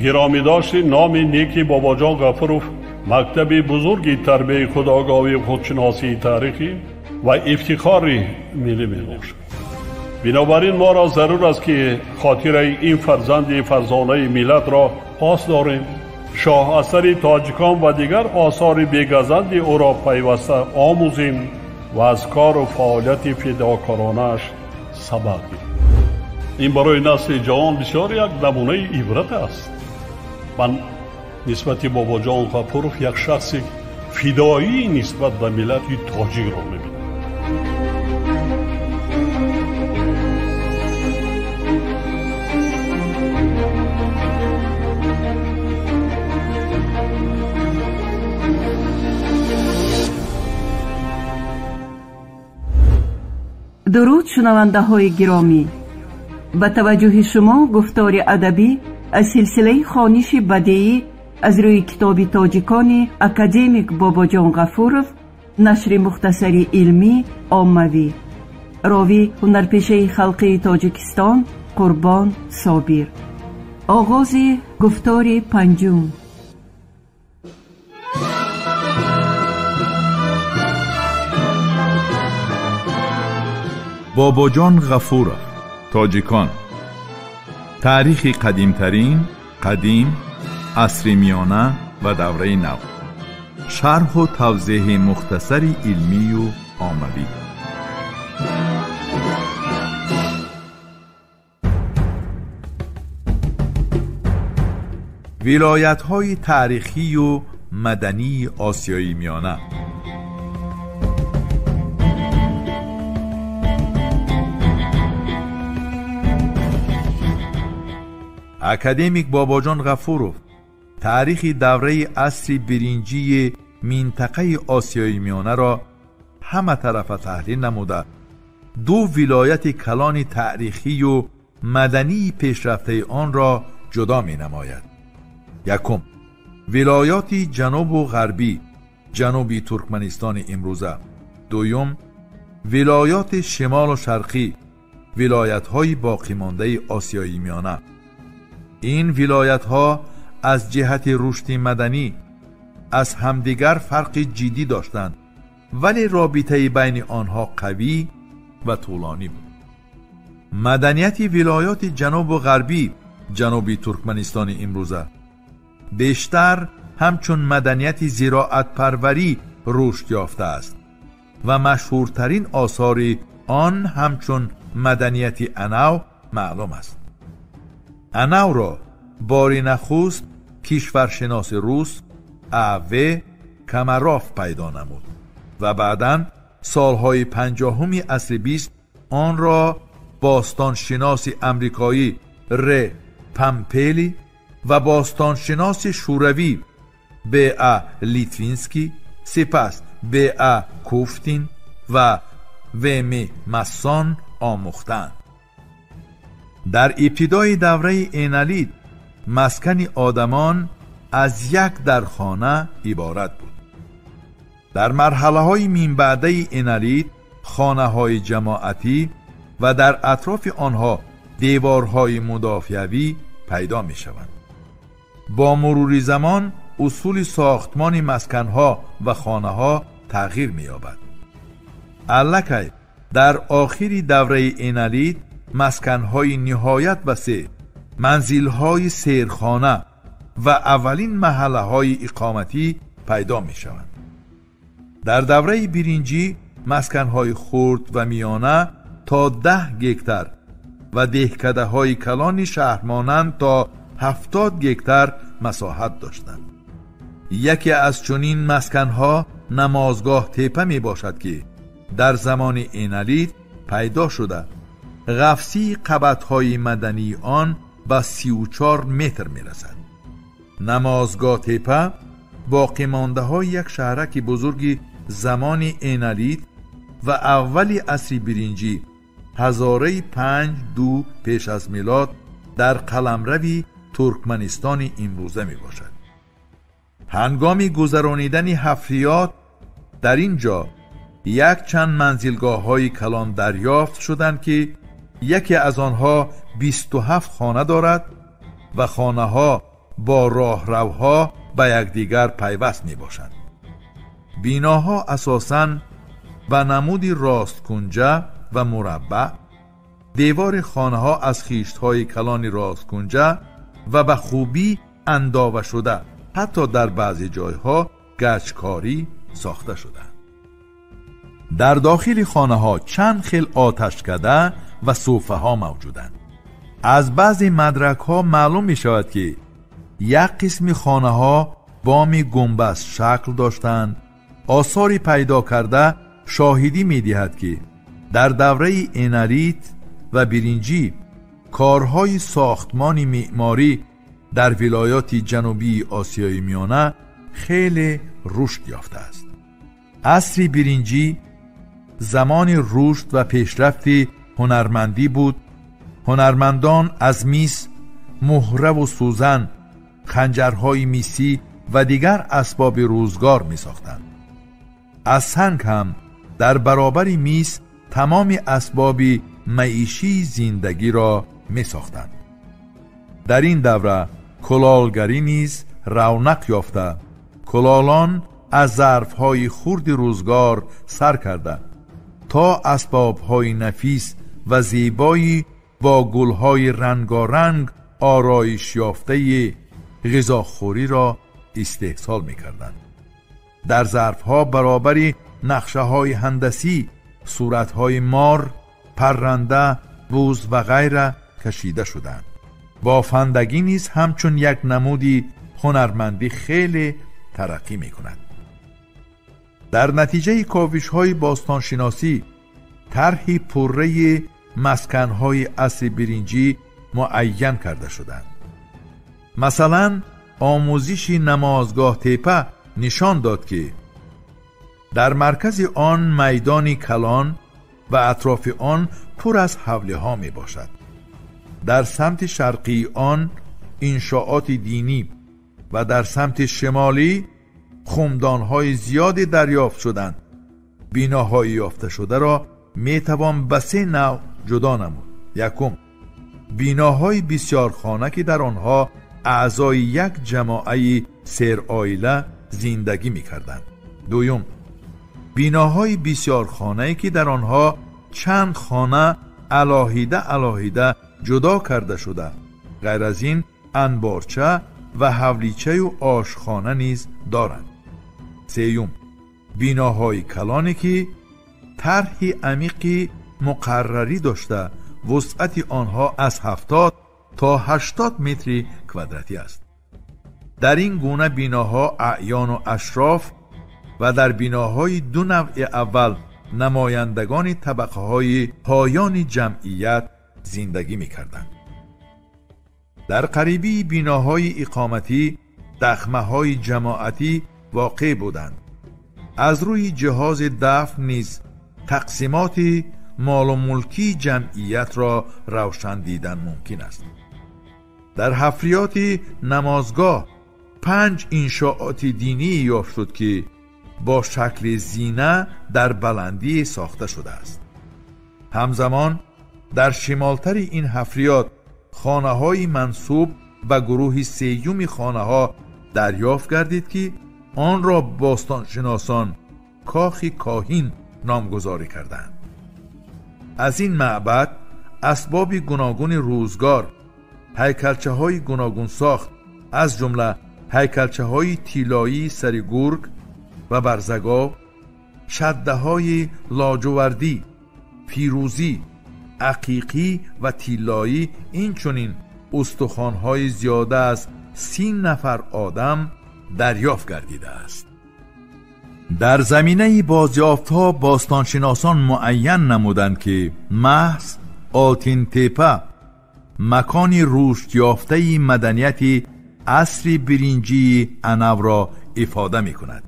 Гиромӣ дошти номи неки Бобоҷон Ғафуров мактаби бузурги тарбияи худогоҳӣ, худшиносии таърихӣ ва ифтихори миллӣ мебошад. Бинобар ин моро зарур аст, ки хотираи ин фарзанди фарзонаи миллатро пос дорем, шоҳасари тоҷикон ва дигар осори бегазанди ӯро пайваста омӯзем ва аз кору фаъолияти фидокоронааш сабақ гирем. Ин барои насли ҷавон бисёр як намунаи ибрат аст. Ман нисбати Бобоҷон Ғафуров як шахси фидоӣ нисбат ба миллати тоҷикро мебинам. Дуруд, шунавандаҳои гиромӣ! Ба таваҷҷӯҳи шумо гуфтори адабӣ аз силсилаи хониши бадеӣ аз рӯи китоби тоҷикони академик Бобоҷон Ғафуров, нашри мухтасари илмӣ оммавӣ. Ровӣ ҳунарпешаи халқии Тоҷикистон Қурбон Собир. Оғози гуфтори панҷум. Бобоҷон Ғафуров, тоҷикон. Таърихи қадимтарин, қадим, асри миёна ва давраи нав. Шарҳу тавзеҳи мухтасари илмию оммавӣ. Вилоятҳои таърихию мадании Осиёи Миёна. Академик Бобоҷон Ғафуров таърихи давраи асри биринҷии минтақаи Осиёи Миёнаро ҳаматарафа таҳлил намуда, ду вилояти калони таърихию мадании пешрафтаи онро ҷудо менамояд. Якум, вилоёти ҷанубу ғарбӣ, ҷануби Туркманистони имрӯза. Дуюм, вилоёти шимолу шарқӣ, вилоятҳои боқимондаи Осиёи Миёна. Ин вилоятҳо аз ҷиҳати рушди маданӣ аз ҳамдигар фарқи ҷиддӣ доштанд, вале робитаи байни онҳо қавӣ ва тӯлонӣ буд. Маданияти вилоёти ҷанубу ғарбӣ, ҷануби Туркманистони имрӯза, бештар ҳамчун маданияти зироатпарварӣ рушд ёфтааст ва машҳуртарин осори он ҳамчун маданияти Анав маълум аст. Анавро бори нахуст кишваршиноси рус А. В. Комаров пайдо намуд ва баъдан солҳои 50-уми асри 20 онро бостоншиноси амрикоӣ Р. Пампели ва бостоншиноси шӯравӣ Б. А. Литвинский, сипас Б. А. Куфтин ва В. М. Массон омӯхтанд. Дар ибтидои давраи энолит маскани одамон аз як дархона иборат буд. Дар марҳалаҳои минбаъдаи энолит хонаҳои ҷамоатӣ ва дар атрофи онҳо деворҳои мудофиавӣ пайдо мешаванд. Бо мурури замон усули сохтмони масканҳо ва хонаҳо тағйир меёбад. Аллакай дар охири давраи энолит масканҳои ниҳоят васеъ, манзилҳои серхона ва аввалин маҳаллаҳои иқоматӣ пайдо мешаванд. Дар давраи биринҷӣ масканҳои хурд ва миёна то 10 гектар ва деҳкадаҳои калони шаҳрмонанд то 70 гектар масоҳат доштанд. Яке аз чунин масканҳо намозгоҳ тепа мебошад, ки дар замони энолит пайдо шуда ғафсии қабатҳои мадании он ба 34 метр мерасад. Намозгоҳ тепа боқимондаҳои як шаҳраки бузурги замони энолит ва аввали асри биринҷӣ, ҳазораи 5-2 пеш аз милод, дар қаламрави Туркманистони имрӯза мебошад. Ҳангоми гузаронидани ҳафриёт дар ин ҷо якчанд манзилгоҳҳои калон дарёфт шуданд, ки яке аз онҳо 27 хона дорад ва хонаҳо با راهروها به یکدیگر پیوست می باشند. بیناها اساساً به نمود راست کنجه و مربع، دیوار خانه ها از خیشت های کلان راست کنجه و به خوبی انداوه شده، حتی در بعضی جایها گچکاری ساخته شده. در داخل خانه ها چند خیل آتشکده و صوفه ها موجودند. از بعضی مدرک ها معلوم می شود که یک قسم خانه ها بام گنبد شکل داشتند. آثاری پیدا کرده شاهدی می دهد که در دوره انالیت و برنجی کارهای ساختمان معماری در ولایات جنوبی آسیای میانه خیلی رشد یافته است. عصر برنجی زمان رشد و پیشرفت هنرمندی بود. هنرمندان از میس، مهره و سوزن، خنجرهای میسی و دیگر اسباب روزگار می ساختند. از سنگ هم در برابر میس تمام اسباب معیشی زندگی را می ساختند. در این دوره کلالگری نیز رونق یافته. کلالان از ظرفهای خرد روزگار سر کرده تا اسبابهای نفیس و زیبایی با گلهای رنگارنگ آرایش یافته غذاخوری را استحصال می‌کردند. در ظرفها برابر نقشه‌های هندسی، صورت‌های مار، پرنده، بز و غیره کشیده شدند. بافندگی نیز همچون یک نمودی هنرمندی خیلی ترقی می‌کند. در نتیجه کاوش‌های باستانشناسی طرح پره مسکن‌های عصر برنجی معین کرده شدند. مثلا آموزش نمازگاه تپه نشان داد که در مرکز آن میدان کلان و اطراف آن پر از حوله ها می باشد. در سمت شرقی آن انشاءات دینی و در سمت شمالی خمدان‌های زیادی دریافت شدند. بیناهای یافته شده را می توان به سه نوع جدا نمود. یکم، بیناهای بسیار خانه که در آنها اعضای یک جماعه سر عائله زندگی می کردند. دوم، بیناهای بسیار خانه که در آنها چند خانه علاهیده علاهیده جدا کرده شده. غیر از این انبارچه و حولیچه و آشخانه نیز دارند. سیوم، بیناهای کلانی که طرح عمیقی مقرری داشته، وسعت آنها از 70 تا 80 متر کوادراتی است. در این گونه بیناها اعیان و اشراف و در بیناهای دو نوع اول نمایندگان طبقه های پایان جمعیت زندگی می کردند. در قریبی بیناهای اقامتی دخمه های جماعتی واقع بودند. از روی جهاز دفن نیز تقسیمات مال و ملکی جمعیت را روشن دیدن ممکن است. در حفریات نمازگاه 5 انشاءات دینی یافت شد که با شکل زینه در بلندی ساخته شده است. همزمان در شمالتر این حفریات خانه‌های منسوب به گروه سیوم خانه‌ها دریافت گردید که آن را باستانشناسان کاخ کاهین نامگذاری کردند. از این معبد اسباب گوناگون روزگار، هیکلچه های گوناگون ساخت، از جمله هیکلچه های طلایی سر گرگ و برزگاو، شده های لاجوردی، پیروزی، عقیقی و طلایی، اینچنین استخوان‌های زیاده از 30 نفر آدم دریافت گردیده است. در زمینه بازیافت‌ها باستانشناسان معین نمودند که محض آلتین تپه مکان رشد یافته مدنیت عصر برنجی انو را افاده می کند.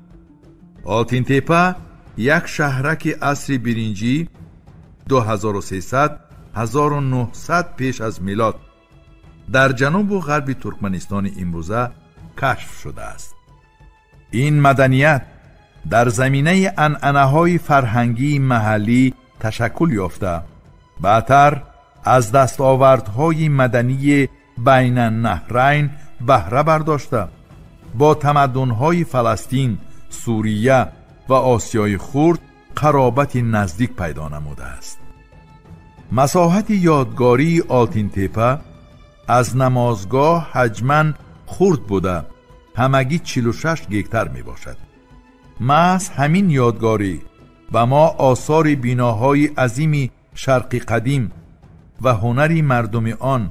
آلتین تپه یک شهرک عصر برنجی 2300-1900 پیش از میلاد در جنوب و غرب ترکمنستان امروزه کشف شده است. این مدنیت در زمینه عنعنه‌های فرهنگی محلی تشکل یافته، بعدتر از دستاوردهای مدنی بین النهرین баҳра бардошта бо тамаддунҳои Фаластин, Сурия ва Осиёи Хурд қаробати наздик пайдо намудааст. Масоҳати ёдгории Олтинтепа аз намозгоҳ ҳаҷман хурд буда, ҳамагӣ 46 гектар мебошад. Маҳз ҳамин ёдгорӣ ба мо осори биноҳои азими шарқи қадим ва ҳунари мардуми он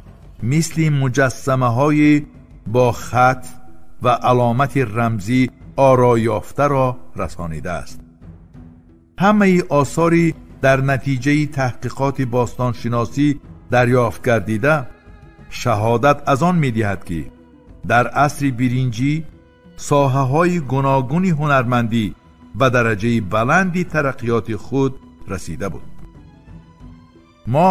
мисли муҷассамаҳои бо хат ва аломати рамзӣ ороёфтаро расонидааст. Ҳамаи осори дар натиҷаи таҳқиқоти бостоншиносӣ дарёфт гардида шаҳодат аз он медиҳад, ки дар асри биринҷӣ соҳаҳои гуногуни ҳунармандӣ ба дараҷаи баланди тараққиёти худ расида буд. Мо,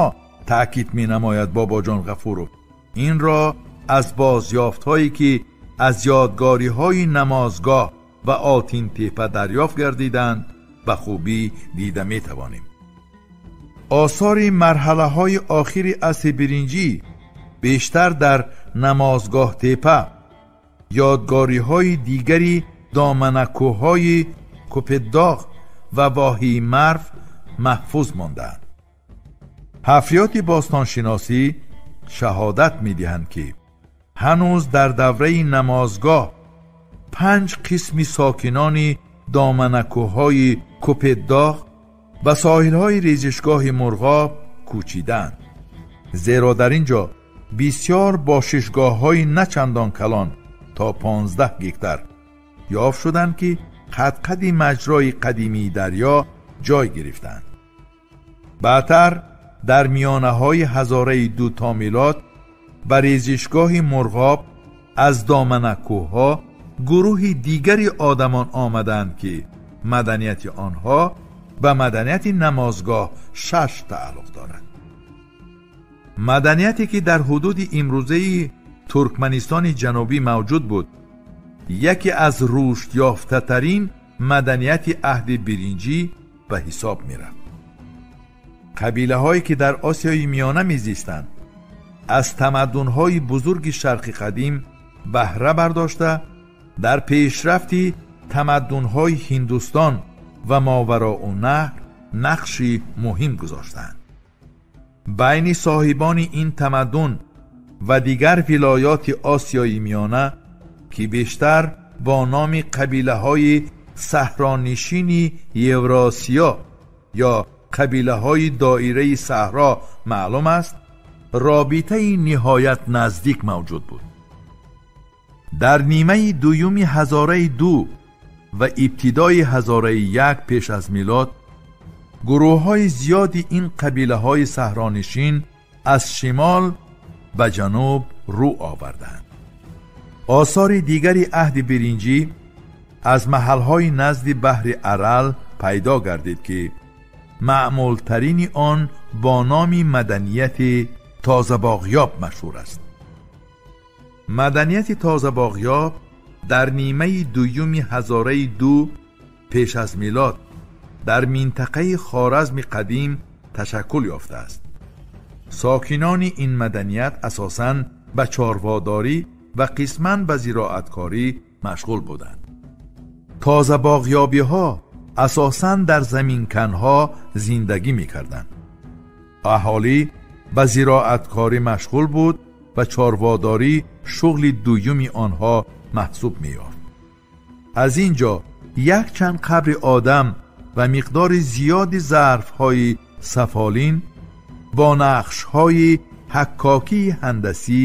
таъкид менамояд Бобоҷон Ғафуров, инро аз бозёфтҳое ки аз ёдгориҳои намозгоҳ ва Олтинтепа дарёфт гардиданд ба хубӣ дида метавонем. Осори марҳалаҳои охири асри биринҷӣ бештар дар намозгоҳтепа, ёдгориҳои дигари доманакӯҳҳои Копетдоғ ва воҳии Марв маҳфуз мондаанд. Ҳафриёти бостоншиносӣ шаҳодат медиҳанд, ки ҳанӯз дар давраи намозгоҳ 5 қисми сокинони доманакӯҳҳои Копетдоғ ба соҳилҳои резишгоҳи Мурғоб кӯчидаанд, зеро дар ин ҷо бисёр бошишгоҳҳои начандон калон то 15 гектар ёфт шуданд, ки қадқади маҷрои қадимии дарё ҷой гирифтанд. Баъдтар дар миёнаҳои ҳазораи 2 то милод ба резишгоҳи Мурғоб аз доманакӯҳҳо гурӯҳи дигари одамон омаданд, ки маданияти онҳо ба маданияти намозгоҳ 6 тааллуқ дорад. Маданияте ки дар ҳудуди имрӯзаи Туркманистони ҷанубӣ мавҷуд буд, яке аз рушдёфтатарин маданияти аҳди биринҷӣ ба ҳисоб мерафт. Қабилаҳое ки дар Осиёи Миёна мезистанд аз тамаддунҳои бузурги шарқи қадим баҳра бардошта дар пешрафти тамаддунҳои Ҳиндустон ва Мовароуннаҳр нақши муҳим гузоштанд. Байни соҳибони ин тамаддун ва дигар вилоёти Осиёи Миёна, ки бештар бо номи қабилаҳои саҳронишини Евросиё ё қабилаҳои доираи саҳро маълум аст, робитаи ниҳоят наздик мавҷуд буд. Дар нимаи дуюми ҳазораи 2 ва ибтидои ҳазораи 1 пеш аз милод гурӯҳҳои зиёди ин қабилаҳои саҳронишин аз шимол ба ҷануб рӯ оварданд. Осори дигари аҳди биринҷӣ аз маҳалҳои назди баҳри Арал пайдо гардид, ки маъмултарини он бо номи маданияти Тозабоғёб машҳур аст. Маданияти Тозабоғёб дар нимаи дуюми ҳазораи 2 пеш аз милод дар минтақаи Хоразми қадим ташаккул ёфтааст. Сокинони ин маданият асосан ба чорводорӣ ва қисман ба зироаткорӣ машғул буданд. Тозабоғёбиҳо асосан дар заминканҳо зиндагӣ мекарданд. Аҳолӣ ба зироаткорӣ машғул буд ва чорводорӣ шуғли дуюми онҳо маҳсуб меёфт. Аз ин ҷо якчанд қабри одам ва миқдори зиёди зарфҳои сафолин бо нақшҳои ҳаккокии ҳандасӣ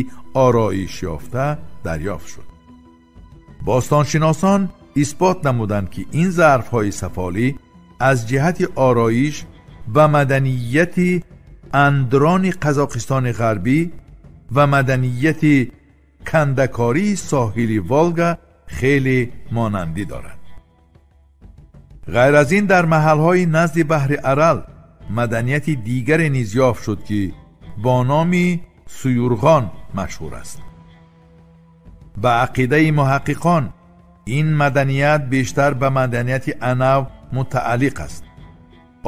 ороиш ёфта дарёфт шуд. Бостоншиносон исбот намуданд, ки ин зарфҳои сафолӣ аз ҷиҳати ороиш ба маданияти андрони Қазоқистони ғарбӣ ва маданияти кандакории соҳили Волга хеле монандӣ дорад. Ғайр аз ин дар маҳалҳои назди баҳри Арал маданияти дигаре низ ёфт шуд, ки бо номи Суюрғон машҳур аст. Ба ақидаи муҳаққиқон ин маданият бештар ба маданияти Анав мутааллиқ аст.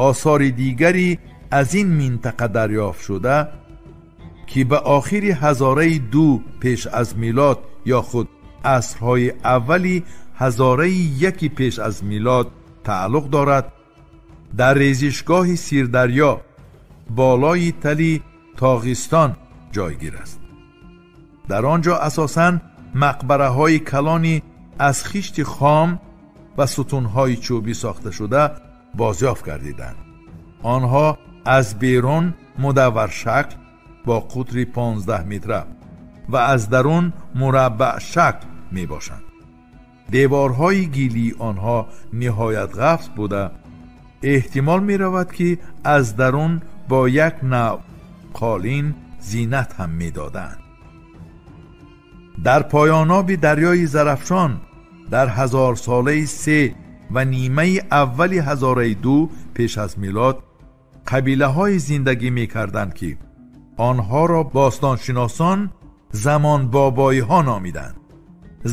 Осори дигари аз ин минтақа дарёфт шуда, ки ба охири ҳазораи 2 пеш аз милод ё худ асрҳои аввали ҳазораи яки пеш аз милод тааллуқ дорад, дар резишгоҳи Сирдарё болои тали Тоғистон ҷойгир аст. Дар он ҷо асосан мақбараҳои калони аз хишти хом ва сутунҳои чӯбӣ сохта шуда бозёфт гардиданд. Онҳо аз берун мудавваршакл бо қутри 15 метра ва аз дарун мураббаъшакл мебошанд. Деворҳои гилии онҳо ниҳоят ғафз буда, эҳтимол меравад ки аз дарун бо як навъ қолин зинат ҳам медоданд. Дар поёноби дарёи Зарафшон дар ҳазорсолаи се ва нимаи аввали ҳазораи ду пеш аз милод қабилаҳое зиндагӣ мекарданд ки онҳоро бостоншиносон замонбобоиҳо номиданд.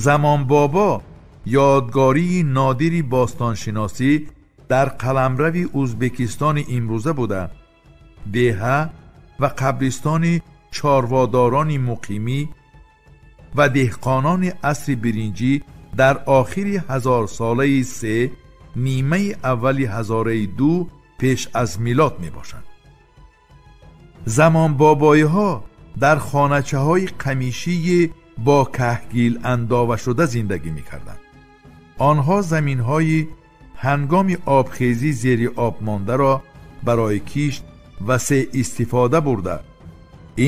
Замонбобо ёдгории нодири бостоншиносӣ дар қаламрави Ӯзбекистони имрӯза буда, деҳа ва қабристони чорводорони муқимӣ ва деҳқонони асри биринҷӣ дар охири ҳазорсолаи се нимаи аввали ҳазораи ду пеш аз милод мебошанд. Замонбобоиҳо дар хоначаҳои қамишии бо каҳгил андова шуда зиндагӣ мекарданд. Онҳо заминҳои ҳангоми обхезӣ зери об мондаро барои кишт васеъ истифода бурда,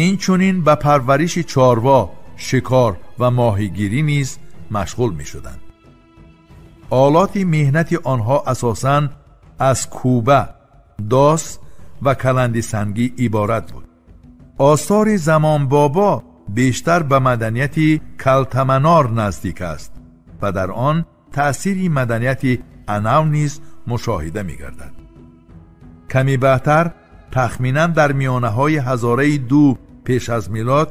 инчунин ба парвариши чорво, шикор ва моҳигирӣ низ машғул мешуданд. Олоти меҳнати онҳо асосан аз кӯба, дос ва каланди сангӣ иборат буд. Осори Замонбобо бештар ба маданияти Калтаманор наздик аст ва дар он таъсири маданияти Анав низ мушоҳида мегардад. Ками баъдтар, тахминан дар миёнаҳои ҳазораи ду пеш аз милод,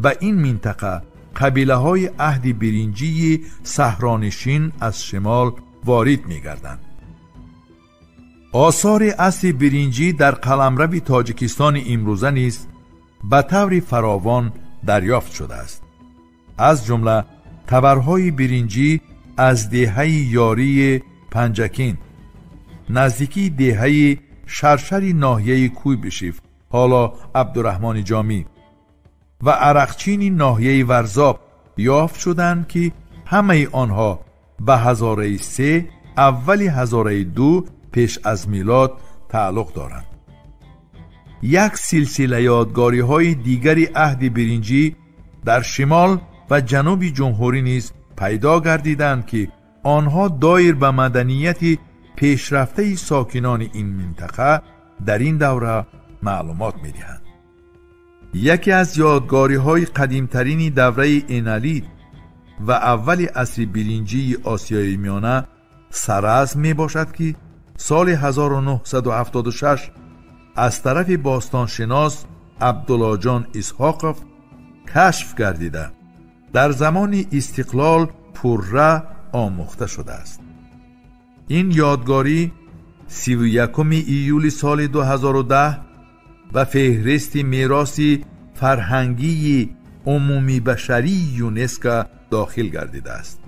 ба ин минтақа қабилаҳои аҳди биринҷии саҳронишин аз шимол ворид мегарданд. Осори асри биринҷӣ дар қаламрави Тоҷикистони имрӯза низ ба таври фаровон дарёфт шудааст. Аз ҷумла табарҳои биринҷӣ аз деҳаи Ёрии Панҷакин, наздикии деҳаи Шаршари ноҳияи Куйбишев, ҳоло Абдураҳмони Ҷомӣ, ва Арақчини ноҳияи Варзоб ёфт шуданд ки ҳамаи онҳо ба ҳазораи се аввали ҳазораи ду пеш аз милод тааллуқ доранд. Як силсила ёдгориҳои дигари аҳди биринҷӣ дар шимол ва ҷануби ҷумҳурӣ низ пайдо гардиданд ки онҳо доир ба маданияти пешрафтаи сокинони ин минтақа дар ин давра маълумот медиҳанд. Яке аз ёдгориҳои қадимтарини давраи энолит ва аввали асри биринҷии Осиёи Миёна Саразм мебошад ки соли 1976 аз тарафи бостоншинос Абдуллоҷон Исҳоқов кашф гардида, дар замони истиқлол пурра омӯхта шудааст. Ин ёдгорӣ 31 июли соли 2010 ба феҳристи мероси фарҳангии умумибашарии ЮНЕСКО дохил гардидааст.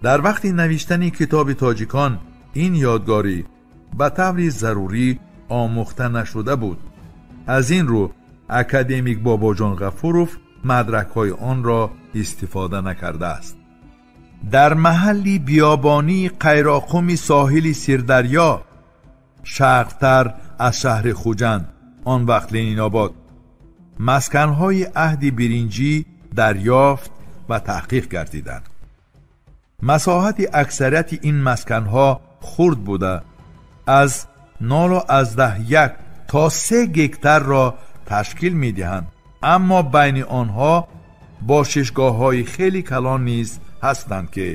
Дар вақти навиштани китоби тоҷикон ин ёдгорӣ ба таври зарурӣ омӯхта нашуда буд. Аз ин рӯ академик Бобоҷон Ғафуров мадракҳои онро истифода накардааст. Дар маҳалли биёбонии Қайроқуми соҳили Сирдарё, шарқтар аз шаҳри Хуҷанд, он вақт Ленинобод, масканҳои аҳди биринҷӣ дарёфт ва таҳқиқ гардиданд. Масоҳати аксарияти ин масканҳо хурд буда, аз 0.1 то 3 гектарро ташкил медиҳанд, аммо байни онҳо бошишгоҳҳои хеле калон низ ҳастанд ки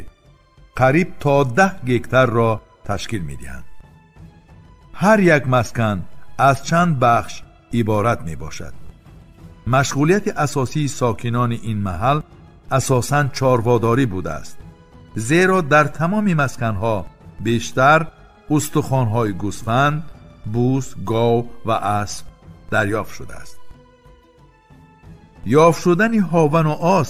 қариб то 10 гектарро ташкил медиҳанд. Ҳар як маскан аз чанд бахш иборат мебошад. Машғулияти асосии сокинони ин маҳал асосан чорводорӣ будааст, зеро дар тамоми масканҳо бештар устухонҳои гӯсфанд, буз, гов ва асп дарёфт шудааст. Ёфт шудани ҳовану ос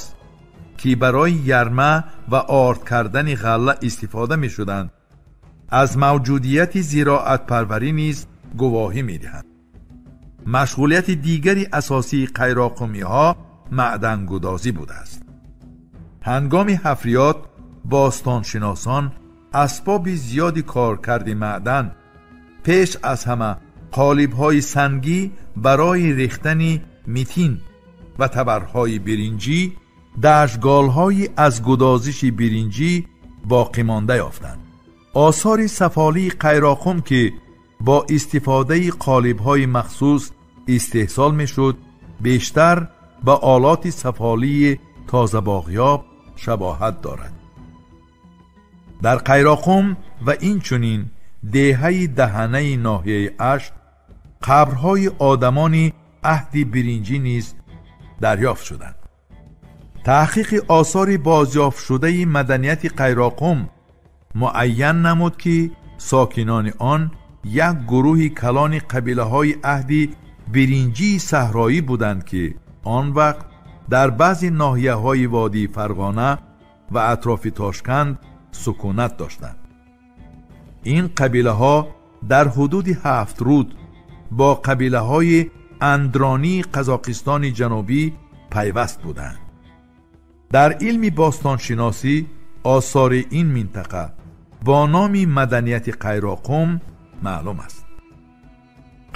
ки барои ярма ва орд кардани ғалла истифода мешуданд, аз мавҷудияти зироатпарварӣ низ гувоҳӣ медиҳанд. Машғулияти дигари асосии қайроқумиҳо маъдангудозӣ будааст. Ҳангоми ҳафриёт бостоншиносон асбоби зиёди коркарди маъдан, пеш аз ҳама қолибҳои сангӣ барои рехтани митин ва табарҳои биринҷӣ, дашголҳои аз гудозиши биринҷӣ боқӣ монда ёфтанд. Осори сафолии Қайроқум, ки бо истифодаи қолибҳои махсус истеҳсол мешуд, бештар ба олоти сафолии тозабоғёб шабоҳат дорад. Дар Қайроқум ва инчунин деҳаи даҳанаи ноҳияи Ашт қабрҳои одамони аҳди биринҷӣ низ дарёфт шуданд. Таҳқиқи осори бозёфтшудаи маданияти Қайроқум муайян намуд, ки сокинони он як гурӯҳи калони қабилаҳои аҳди биринҷии саҳроӣ буданд, ки он вақт дар баъзе ноҳияҳои водии Фарғона ва атрофи Тошканд сукунат доштанд. Ин қабилаҳо дар ҳудуди ҳафт руд бо қабилаҳои андронии Қазоқистони ҷанубӣ пайваст буданд. Дар илми бостоншиносӣ осори ин минтақа бо номи маданияти Қайроқум маълум аст.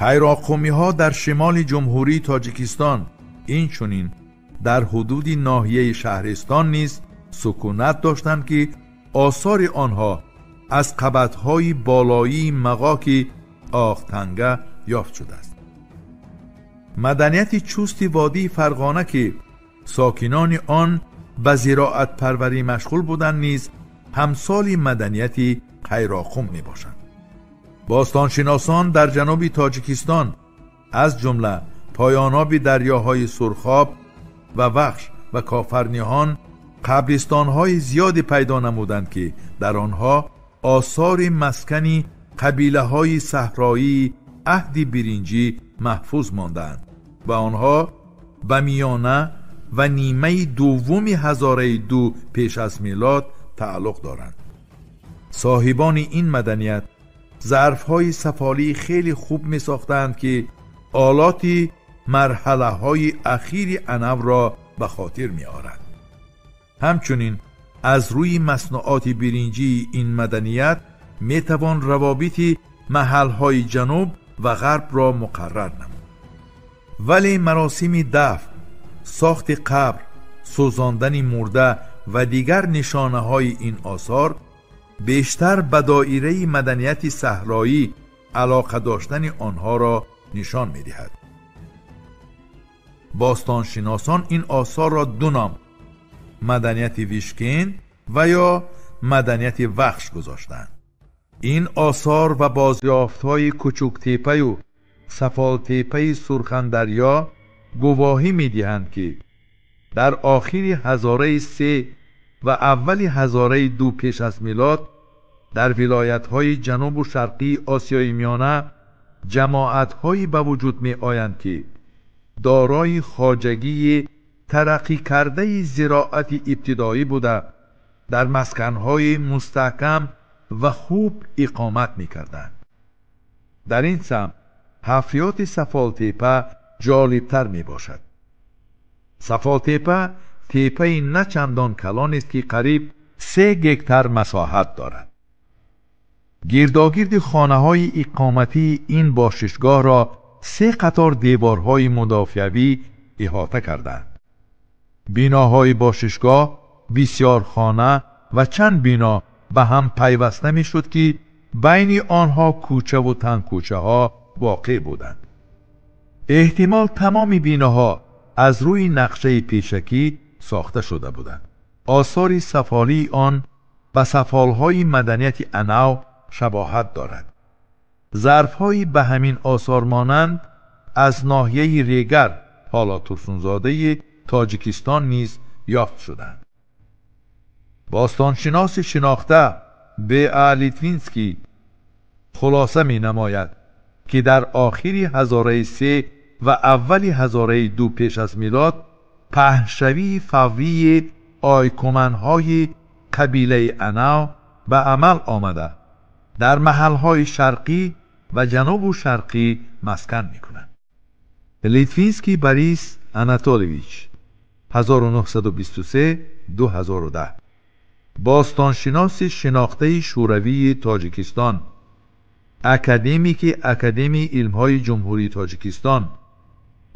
Қайроқумиҳо дар шимоли ҷумҳурии Тоҷикистон, инчунин дар ҳудуди ноҳияи Шаҳристон низ сукунат доштанд, ки осори онҳо аз қабатҳои болоии мағоки Оқтанга ёфт шудааст. Маданияти чусти водии Фарғона, ки сокинони он ба зироатпарварӣ машғул буданд, низ ҳамсоли маданияти Қайроқум мебошанд. Бостоншиносон дар ҷануби Тоҷикистон, аз ҷумла поёноби дарёҳои Сурхоб ва Вахш ва Кофарниҳон, қабристонҳои зиёде пайдо намуданд, ки дар онҳо осори маскани қабилаҳои саҳроии аҳди биринҷӣ маҳфуз мондаанд ва онҳо ба миёна ва нимаи дуввуми ҳазораи ду пеш аз милод тааллуқ доранд. Соҳибони ин маданият зарфҳои сафолии хеле хуб месохтанд, ки олоти марҳалаҳои ахири анавро ба хотир меорад. Ҳамчунин аз рӯи маснуоти биринҷии ин маданият метавон равобити маҳалҳои ҷануб ва ғарбро муқаррар намуд. Вале маросими дафн, сохти қабр, сӯзондани мурда ва дигар нишонаҳои ин осор бештар ба доираи маданияти саҳроӣ алоқа доштани онҳоро нишон медиҳад. Бостоншиносон ин осорро ду ном маданияти Вишкен ва ё маданияти Вахш гузоштанд. Ин осор ва бозёфтҳои Кучуктепаю Сафолтепаи Сурхандарё гувоҳӣ медиҳанд, ки дар охири ҳазораи се ва аввали ҳазораи ду пеш аз милод дар вилоятҳои ҷанубу шарқии Осиёи Миёна ҷамоатҳое ба вуҷуд меоянд, ки дорои хоҷагии тараққӣ кардаи зироати ибтидоӣ буда, дар масканҳои мустаҳкам ва хуб иқомат мекарданд. Дар ин самт ҳафриёти Сафолтепа ҷолибтар мебошад. Сафолтепа тепаи на чандон калонест, ки қариб 3 гектар масоҳат дорад. Гирдогирди хонаҳои иқоматии ин бошишгоҳро 3 қатор деворҳои мудофиавӣ иҳота карданд. Биноҳои бошишгоҳ бисёр хона ва чанд бино ба ҳам пайваста мешуд, ки байни онҳо кӯчаву тангкӯчаҳо воқеъ буданд. Эҳтимол тамоми биноҳо аз рӯи нақшаи пешакӣ сохта шуда буданд. Осори сафолии он ба сафолҳои маданияти Анав шабоҳат дорад. Зарфҳои ба ҳамин осор монанд аз ноҳияи Регар, ҳоло Турсунзодаи Тоҷикистон низ ёфт шуданд. Бостоншиноси шинохта Б. А. Литвинский хулоса менамояд, ки дар охири ҳазораи се ва аввали ҳазораи ду пеш аз милод паҳншавии фаврии ойкуманҳои қабилаи Анав ба амал омада, дар маҳалҳои шарқӣ ва ҷанубу шарқӣ маскан мекунанд. Литвинский Борис Анатольевич 1923-2010 бостоншиноси шинохтаи Шӯравии Тоҷикистон, академики Академияи илмҳои Ҷумҳурии Тоҷикистон,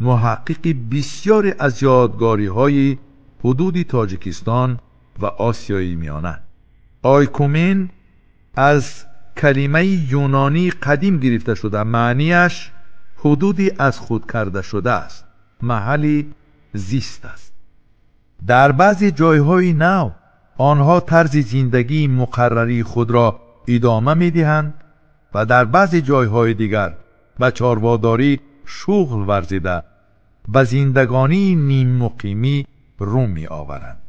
муҳаққиқи бисёре аз ёдгориҳои ҳудуди Тоҷикистон ва Осиёи Миёна. Ойкумен аз калимаи юнонии қадим гирифта шуда, маънияш ҳудуди аз худ карда шуда аст, маҳалли зист аст. Дар баъзе ҷойҳои нав онҳо тарзи зиндагии муқаррарии худро идома медиҳанд ва дар баъзе ҷойҳои дигар ба чорводорӣ шуғл варзида ба зиндагонии ниммуқимӣ рӯ меоваранд.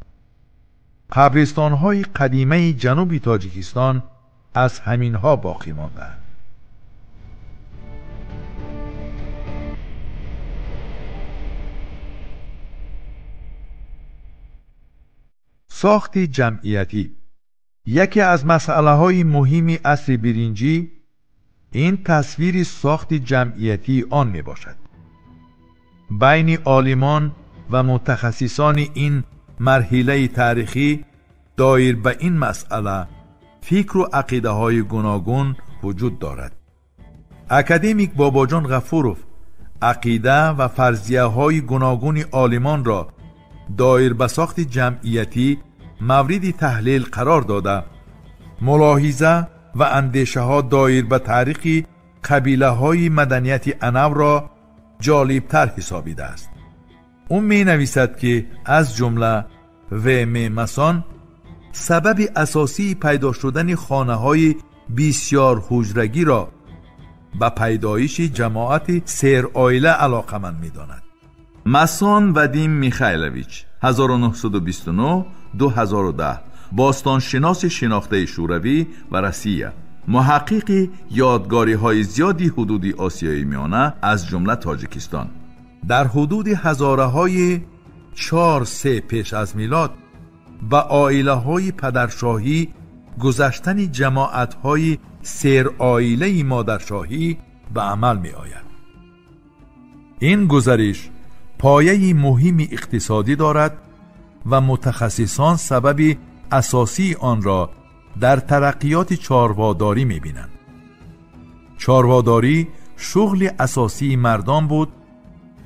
Қабристонҳои қадимаи ҷануби Тоҷикистон аз ҳаминҳо боқӣ мондаанд. Сохти ҷамъиятӣ. Яке аз масъалаҳои муҳими асри биринҷӣ ин тасвири сохти ҷамъиятии он мебошад. Байни олимон ва мутахассисони ин марҳилаи таърихӣ доир ба ин масъала фикру ақидаҳои гуногун вуҷуд дорад. Академик Бобоҷон Ғафуров ақида ва фарзияҳои гуногуни олимонро доир ба сохти ҷамъиятӣ мавриди таҳлил қарор дода, мулоҳиза ва андешаҳо доир ба таърихи қабилаҳои маданияти Анавро ҷолибтар ҳисобидааст. Ӯ менависад, ки аз ҷумла В.М. Масон сабаби асосии пайдо шудани хонаҳои бисёрҳуҷрагиро ба пайдоиши ҷамоати сероила алоқаманд медонад. Масон Вадим Михайлович 1929-2010 бостоншиноси шинохтаи Шӯравӣ ва Россия, муҳаққиқи ёдгориҳои зиёди ҳудуди Осиёи Миёна аз ҷумла Тоҷикистон. Дар ҳудуди ҳазораҳои 4-3 пеш аз милод ба оилаҳои падаршоҳӣ гузаштани ҷамоатҳои сероилаи модаршоҳӣ ба амал меояд. Ин гузариш пояи муҳими иқтисодӣ дорад ва мутахассисон сабаби асосии онро дар тараққиёти чорводорӣ мебинанд. Чорводорӣ шуғли асосии мардон буд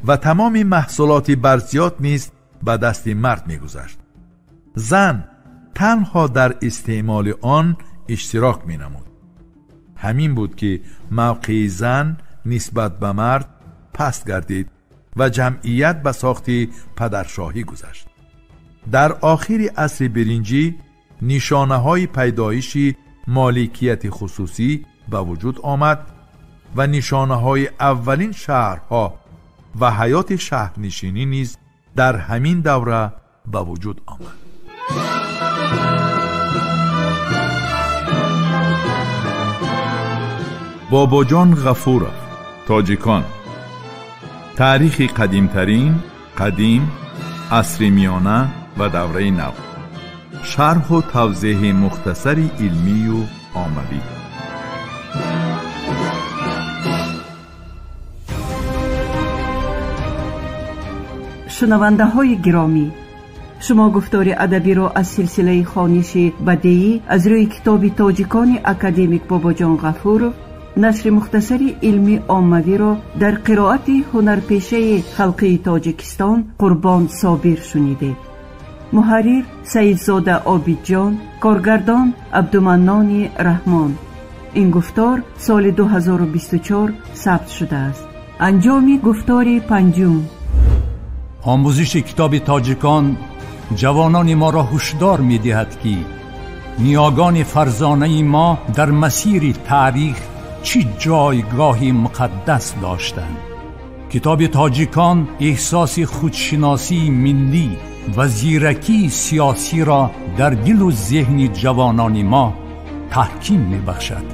ва тамоми маҳсулоти барзиёд низ ба дасти мард мегузашт. Зан танҳо дар истеъмоли он иштирок менамуд. Ҳамин буд ки мавқеи зан нисбат ба мард паст гардид ва ҷамъият ба сохти падаршоҳӣ гузашт. Дар охири асри биринҷӣ нишонаҳои пайдоиши моликияти хусусӣ ба вуҷуд омад ва нишонаҳои аввалин шаҳрҳо ва ҳаёти шаҳрнишинӣ низ дар ҳамин давра ба вуҷуд омад. Бобоҷон Ғафуров, Тоҷикон. Таърихи қадимтарин, қадим, асри миёна ва давраи нав. Шарҳу тавзеҳи мухтасари илмию оммавӣ. Шунавандаҳои гиромӣ, шумо гуфтори адабиро аз силсилаи хониши бадеӣ аз рӯи китоби тоҷикони академик Бобоҷон Ғафуров нашри мухтасари илмии оммавиро дар қироати ҳунарпешаи халқии Тоҷикистон Қурбон Собир шунидед. Муҳаррир Саидзода Обидҷон, коргардон Абдуманнони Раҳмон. Ин гуфтор соли 2024 сабт шудааст. Анҷоми гуфтори панҷум. Омӯзиши китоби тоҷикон ҷавонони моро ҳушдор медиҳад, ки ниёгони фарзонаи мо дар масири таърих чӣ ҷойгоҳи муқаддас доштанд. Китоби тоҷикон эҳсоси худшиносии миллӣ ва зиракии сиёсиро дар дилу зеҳни ҷавонони мо таҳким мебахшад.